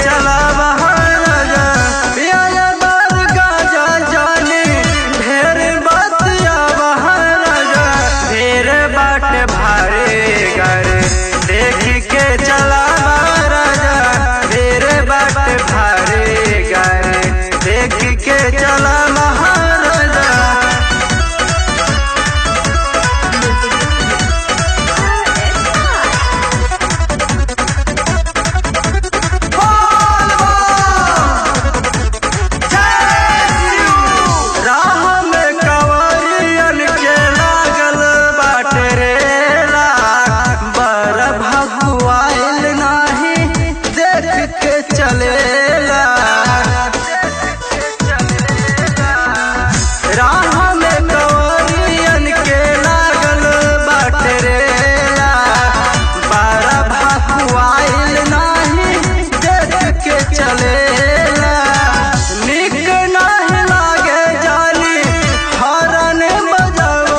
चला महाराजा। पिया बार गाजा जाने ढेर बतिया महाराजा, ढेर बाट भारे गारे देख के चला महाराजा, ढेर बाट भारे गारे देख के चला महाराजा। राह में कंवरियन के लागल बाटे रेला, बर भगवाइल नाही देख के चलेला। राह में कंवरियन के लागल बाटे रेला, बर भगवाइल नाही देख के चलेला। निक नाही लागे जानी हरन बजाव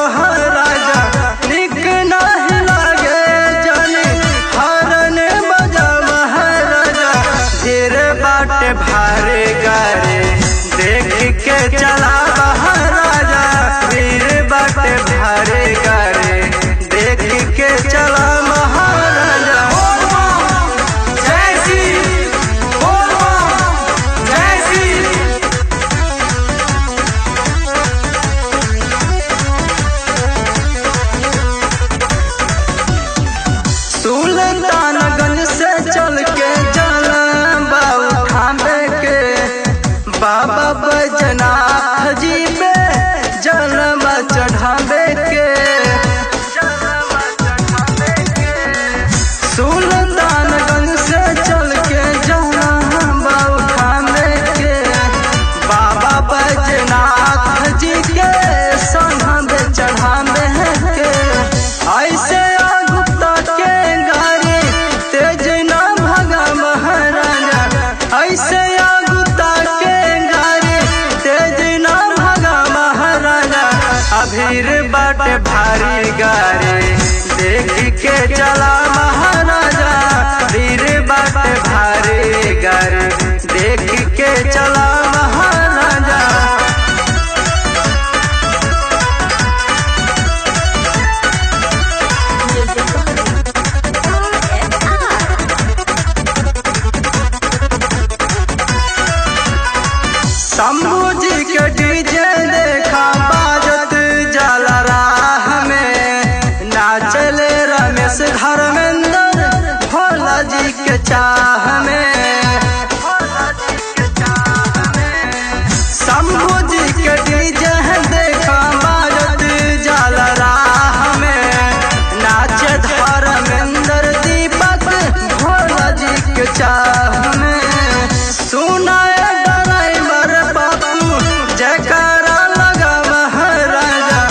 राजा, निक नाही लागे जानी हरन बजाव राजा। ढेर बाट भारे गारे देख के चला महाराजा, ढेर बाट भारे गारे देख के चला महाराजा। जय श्री बोल जय श्री। सुल्तानगंज से चल के जलवा उठावे के, बाबा बैजनाथ जी पे जलवा चढ़ावे के। सुल्तानगंज से चल के जलवा उठावे के, बाबा बैजनाथ जी के संग चढ़ावे के। ऐसे गुप्ता के गाड़ी तेज ना भगा महाराजा, ऐसे गुप्ता के गाड़ी तेज ना भगा महाराजा। अभीर बाट भारी गाड़ी देख के चला महाराजा, भीर बाट भारी गाड़ी देख के चला महाराजा। शंभू जी के डीजे देखा बाजत जाला राह में, नाचले रमेश धर्मेंद्र भोला जी के चाह में। शंभू जी के डीजे देखा बाजत जाला राह में, नाचे धर्मेंद्र दीपक भोला जी के चाह में। सुनाए ड्राइवर बापू जयकारा लगा महाराजा,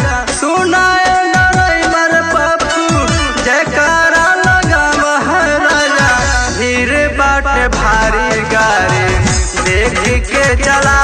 सुनाए ड्राइवर बापू जयकारा लगा महाराजा। भीड़ बाट भारी गाड़ी देख के चला।